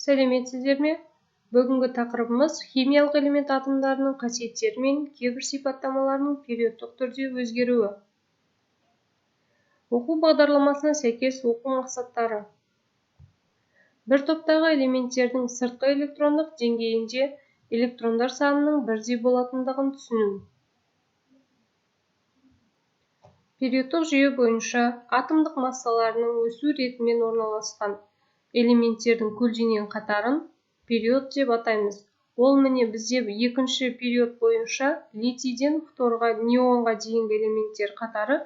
Сәлеметсіздер ме? Бүгінгі тақырыбымыз химиялық элемент атомдарының қасиеттері мен кейбір сипаттамаларының периодтық түрде өзгеруі. Оқу бағдарламасына сәйкес оқу мақсаттары: бір топтағы элементтердің сыртқы электрондық деңгейінде электрондар санының бірдей болатындығын түсіну. Периодтық жүйе бойынша атомдық массаларының өсу ретімен орналасқан элементтердің көлденең қатарын период деп атаймыз. Ол міне бізде екінші период бойынша литийден фторға, неонға дейінгі элементтер қатары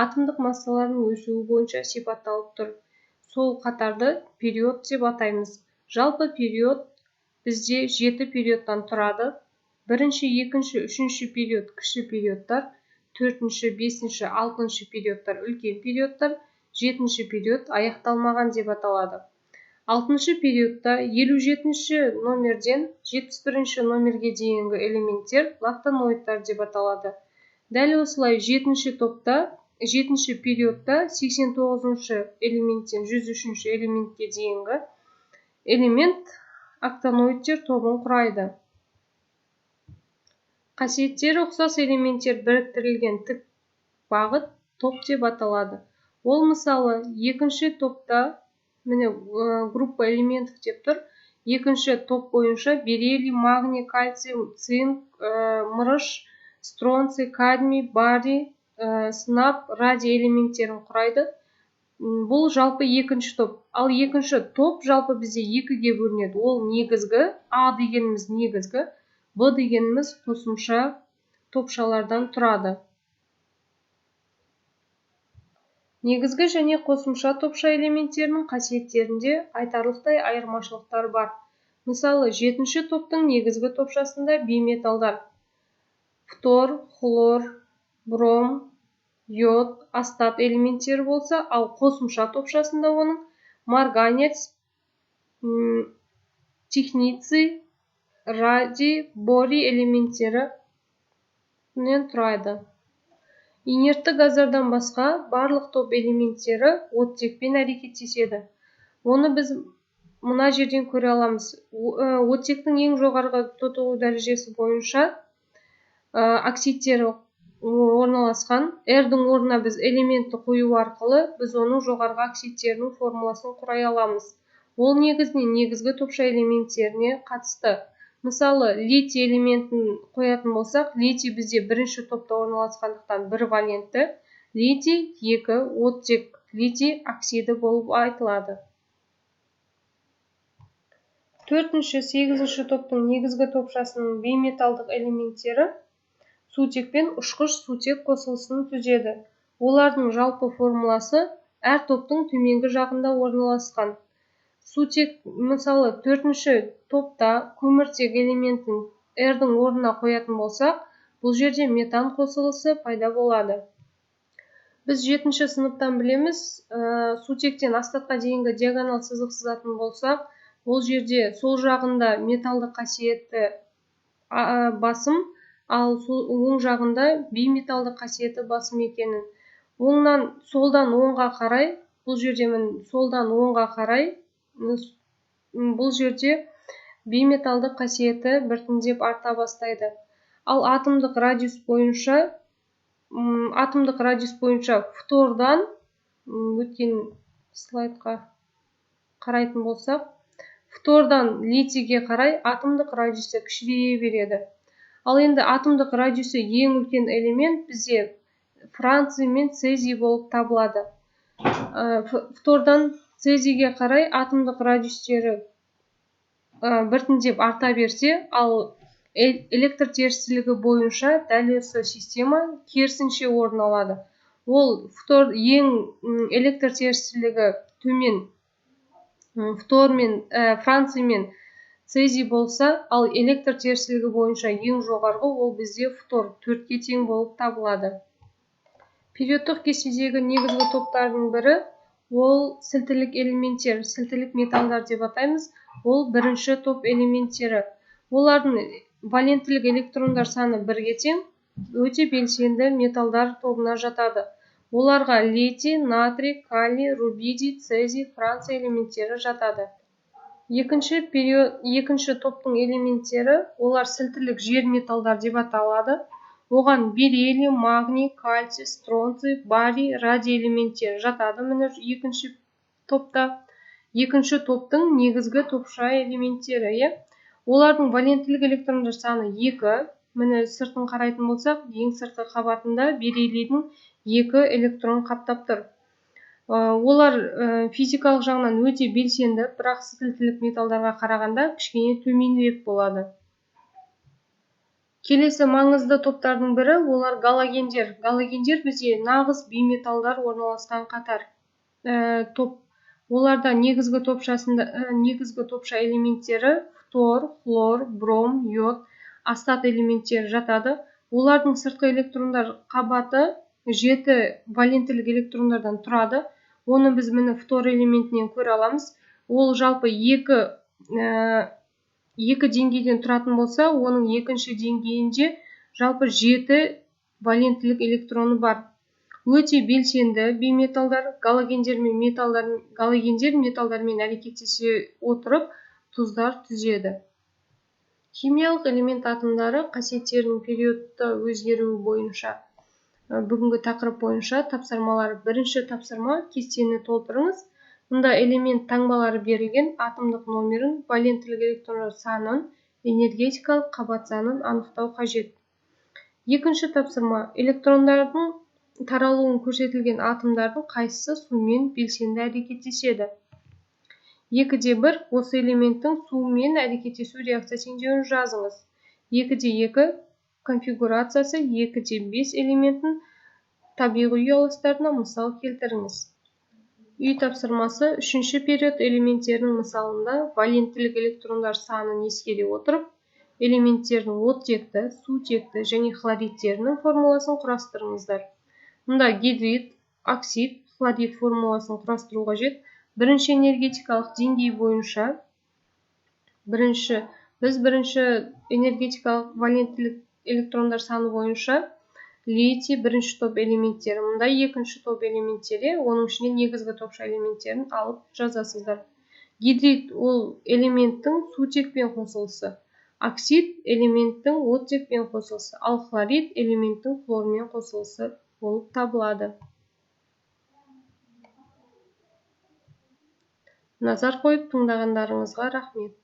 атомдық массаларының өсуі бойынша сипатталып тұр. Сол қатарды период деп атаймыз. Жалпы период бізде 7 периодтан тұрады. Бірінші, екінші, үшінші период кіші периодтар, төртінші, бесінші, алтыншы периодтар үлкен периодтар, жетінші период аяқталмаған деп аталады. Алтыншы периодта 57-ші номерден 71-ші номерге дейінгі элементтер лантаноидтар деп аталады. Дәл осылай жетінші топта, жетінші периодта 89-шы элементтен 103-ші элементке дейінгі элемент актиноидтер тобын құрайды. Қасиеттері ұқсас элементтер біріктірілген тік бағыт топ деп аталады. Ол мысалы екінші топта, міне, группа элементов деп тұр. Екінші топ бойынша бериллий, магний, кальций, цинк, мырыш, стронций, кадмий, барий, сынап, радий элементтерін құрайды. Бұл жалпы екінші топ. Ал екінші топ жалпы бізде екіге бөлінеді. Ол негізгі, А дегеніміз негізгі, Б дегеніміз қосымша топшалардан тұрады. Негізгі және қосымша топша элементтерінің қасиеттерінде айтарлықтай айырмашылықтар бар. Мысалы, жетінші топтың негізгі топшасында бейметалдар фтор, хлор, бром, йод, астат элементтері болса, ал қосымша топшасында оның марганец, технеций, радий, борий элементтерінен тұрады. Инертті газдардан басқа барлық топ элементтері оттекпен әрекеттеседі. Оны біз мына жерден көре аламыз. Оттектің ең жоғарғы тотығу дәрежесі бойынша оксидтері орналасқан. R-дің орнына біз элементті қою арқылы біз оның жоғарғы оксидтерінің формуласын құрай аламыз. Ол негізінен негізгі топша элементтеріне қатысты. Мысалы, литий элементін қоятын болсақ, литий бізде бірінші топта орналасқандықтан бір валентті, литий 2 оттек литий оксиді болып айтылады. Төртінші, сегізінші топтың негізгі топшасының бейметалдық элементтері сутек пен ұшқыш сутек қосылысын түзеді. Олардың жалпы формуласы әр топтың төменгі жағында орналасқан. Сутек, мысалы, төртінші топта көміртек элементін R-дің орнына қоятын болсақ, бұл жерде метан қосылысы пайда болады. Біз жетінші сыныптан білеміз, сутектен астатқа дейінгі диагонал сызық сызатын болсақ, ол жерде сол жағында металдық қасиеті басым, ал оң жағында бейметалдық қасиеті басым екенін. Оңнан, солдан оңға қарай, бұл жерде міне солдан оңға қарай, бұл жерде бейметалдық қасиеті біртіндеп арта бастайды. Ал атомдық радиус бойынша фтордан өткен слайдқа қарайтын болсақ, фтордан литийге қарай атомдық радиусы кішірейе береді. Ал енді атомдық радиусы ең үлкен элемент бізде франций мен цезий болып табылады. Фтордан цезийге қарай атомдық радиустері біртіндеп арта берсе, ал электр терістілігі бойынша дәл осы система керісінше орын алады. Ол фтор ең электр терістілігі төмен фтор мен франций мен цезий болса, ал электр терістілігі бойынша ең жоғарғы ол бізде фтор 4-ке тең болып табылады. Периодтық кестедегі негізгі топтардың бірі ол сілтілік элементтер, сілтілік металдар деп атаймыз. Ол бірінші топ элементтері. Олардың валенттілік электрондар саны бірге тең, өте белсенді металдар тобына жатады. Оларға литий, натрий, калий, рубидий, цезий, франций элементтері жатады. Екінші период, екінші топтың элементтері, олар сілтілік жер металдар деп аталады. Оған бериллий, магний, кальций, стронций, барий, радий элементтері жатады. Міне, екінші топта. Екінші топтың негізгі топша элементтері, иә. Олардың валенттілік электрондар саны 2. Міне, сыртын қарайтын болсақ, ең сыртқы қабатында бериллийдің 2 электрон қаптап тұр. Олар физикалық жағынан өте белсенді, бірақ сілтілік металдарға қарағанда кішкене төменірек болады. Келесі маңызды топтардың бірі олар галогендер. Галогендер бізде нағыз бейметалдар орналасқан қатар топ. Оларда негізгі топшасында негізгі топша элементтері фтор, хлор, бром, йод, астат элементтері жатады. Олардың сыртқы электрондар қабаты 7 валенттілік электрондардан тұрады. Оны біз міне фтор элементінен көре аламыз. Ол жалпы екі деңгейден тұратын болса, оның екінші деңгейінде жалпы 7 валенттілік электроны бар. Өте белсенді бейметалдар галогендер мен металдар, галогендер металдармен әрекеттесе отырып тұздар түзеді. Химиялық элемент атомдары қасиеттерінің периодты өзгеруі бойынша бүгінгі тақырып бойынша тапсырмалар. Бірінші тапсырма: кестені толтырыңыз. Мұнда элемент таңбалары берілген, атомдық номерін, валенттілік электрондар санын, энергетикалық қабат санын анықтау қажет. Екінші тапсырма: электрондардың таралуын көрсетілген атомдардың қайсысы сумен белсенді әрекеттеседі? 2-де 1, осы элементтің сумен әрекеттесу реакция теңдеуін жазыңыз. 2-де 2, конфигурациясы 2-де 5 элементін табиғи ұяластарына мысал келтіріңіз. Үй тапсырмасы: үшінші период элементтерінің мысалында валенттілік электрондар санын ескере отырып, элементтердің оттекті, сутекті және хлоридтерінің формуласын құрастырыңыздар. Мұнда гидрид, оксид, хлорид формуласын құрастыру қажет. Бірінші энергетикалық деңгей бойынша бірінші энергетикалық валенттілік электрондар саны бойынша литий бірінші топ элементтері, мұнда екінші топ элементтері, оның ішінде негізгі топша элементтерін алып жазасыздар. Гидрид ол элементтің сутекпен қосылысы, оксид элементтің оттекпен қосылысы, ал хлорид элементтің хлормен қосылысы болып табылады. Назар қойып тыңдағандарыңызға рахмет.